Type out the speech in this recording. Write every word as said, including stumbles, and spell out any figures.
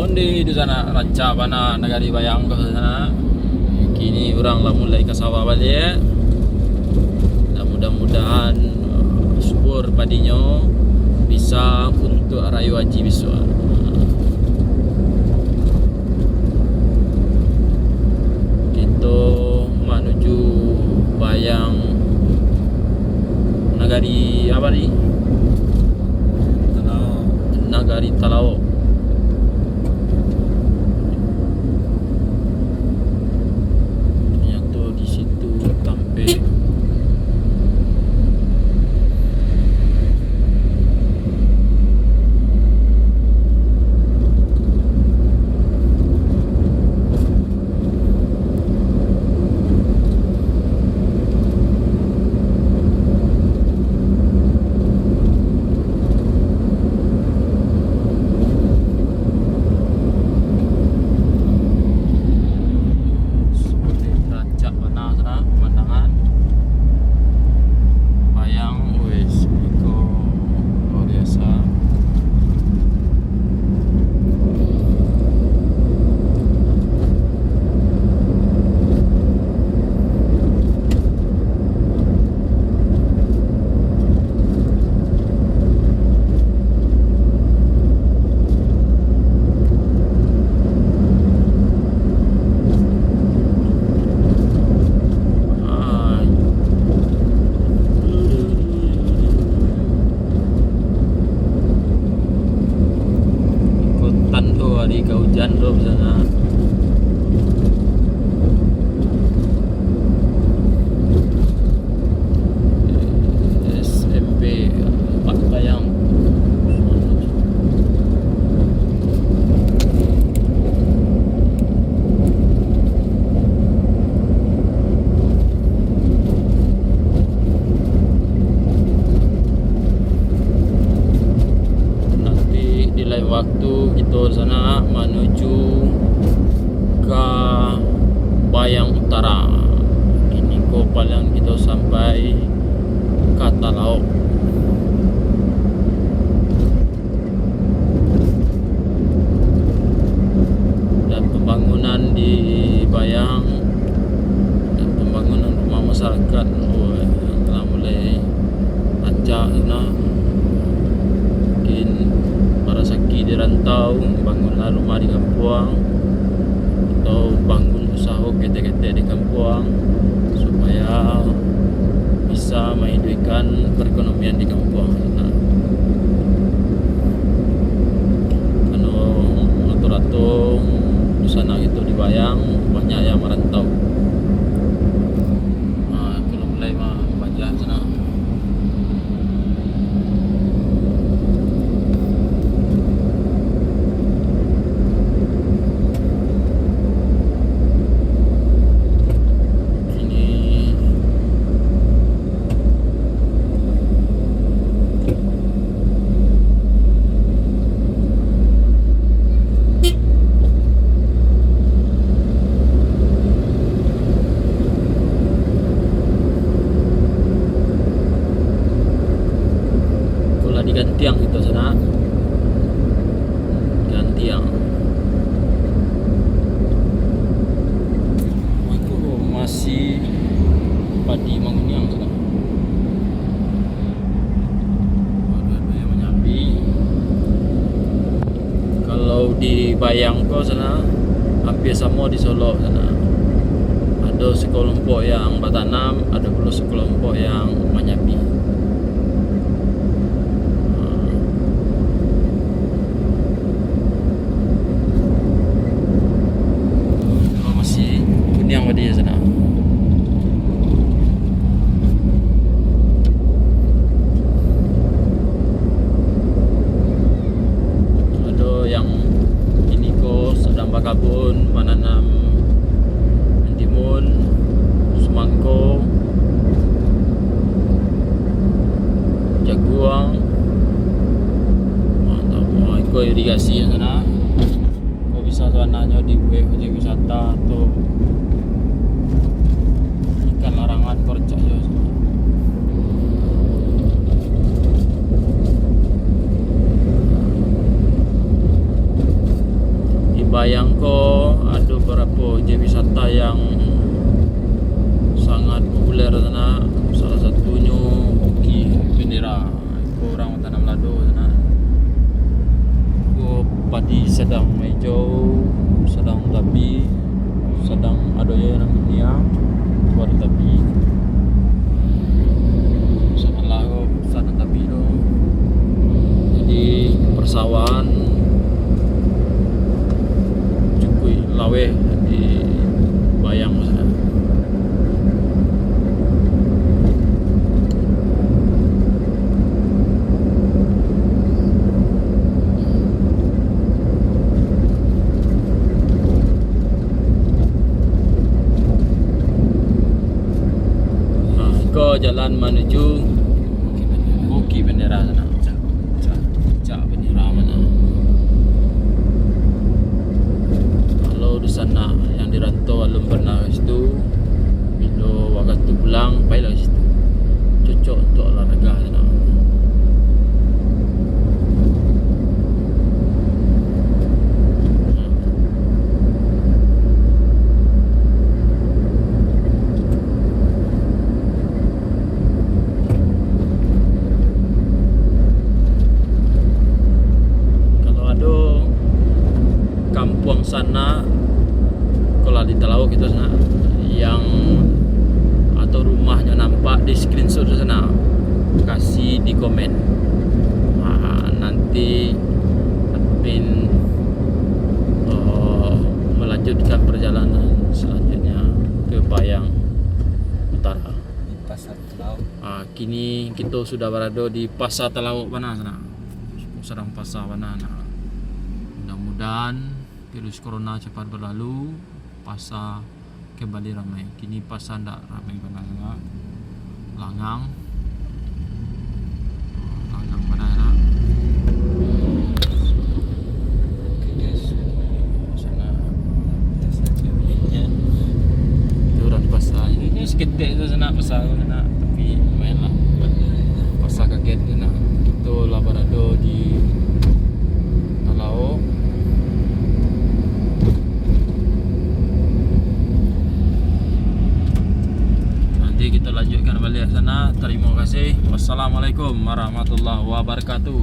Onde di sana rancak bana nagari Bayang ko sana. Kini urang lah mulai ka sawah baliak. Dan mudah-mudahan, uh, subur padinyo bisa untuak rayo haji bisuak. Kito manuju Bayang, nagari apa tadi? Talaok. Nagari Talaok. Tanyato di situ tampek. Rancak bana sana pemandangan. Bayang, wes, iko luar biasa. Ah. Ikutan tu hari ka hujan tu, misalnya. S M P Ampek Bayang. Nanti di lain waktu kito sanak manuju ka Bayang Utara. Kini ko paliang kito sampai ka Talaok. Dan pambangunan di Bayang, dan pambangunan rumah masyarakat, oh, yang telah mulai rancak tu nah. Mungkin para saki di rantau, bangunlah rumah di kampuang, atau bangun usaho ketek-ketek di kampuang, supaya bisa maiduikan perekonomian di kampuang. Nah, anu, rato-rato dunsanak itu di Bayang, banyak yang merantau. Ah, kalau mulai mah banyak sana. Ini Itulah di Gantiang itu sana. Gantiang. Aku masih padi manguniang sana. Waduh, ado yang manyambi. Kalau di Bayang ko sana, hampir samo di Solok sana. Ado sekelompok yang batanam, ado pulo sekelompok yang manyambi. Ah. Oh, masih kuniang padi sana. Ado yang kini ko sadang bakabun, mananam mentimun, sumangko, jaguang. Mantap. Oh, iko irigasi yang sana. Kok bisa sabananyo dibuek objek wisata tu ikan larangan, percaya. Bayang ko ado barapo objek wisata yang sangat populer sanak. Salah satunyo Bukik Bendera. Ko urang Tanah Melado sanak. Ko padi sadang maijau, sadang tapi, sadang ado yo nan kuniang, ko ado tapi. Sangatlah ko sadang tapi tu. Jadi persawahan cukuik laweh di Bayang sanak. Nah, ko jalan manuju Bukik Bendera sanak. Puncak, puncak, puncak Bendera sanak. Kalau di sanak yang di rantau alun pernah ka situ, bilo wakatu pulang, pailah ka situ. Cocok untuak olahraga sanak. Kalau ado kampuang sanak, kalau di Talaut kito sanak, yang atau rumahnyo nampak di screenshot tu sanak, kasih di komen. Ah, nanti admin, eh, melanjutkan perjalanan selanjutnya ke Bayang Utara. Di Pasar Talaut. Ah, kini kito sudah barado di Pasar Talaut bana sanak. Sadang pasa bana nah. Mudah-mudahan virus corona cepat berlalu, pasa kembali ramai. Kini pasa ndak ramai bana sanak. Langang. Langang bana sanak. Oke, guys. Sanak. Biasa ceweknya. Itu urang di pasa. Ini saketek tu sanak pasa tu sanak. Tapi lumayan lah. Pasa kaget tu sanak. Kito lah barado di Talaut. Nanti kita lanjutkan baliak sanak. Terima kasih. Wassalamualaikum warahmatullahi wabarakatuh.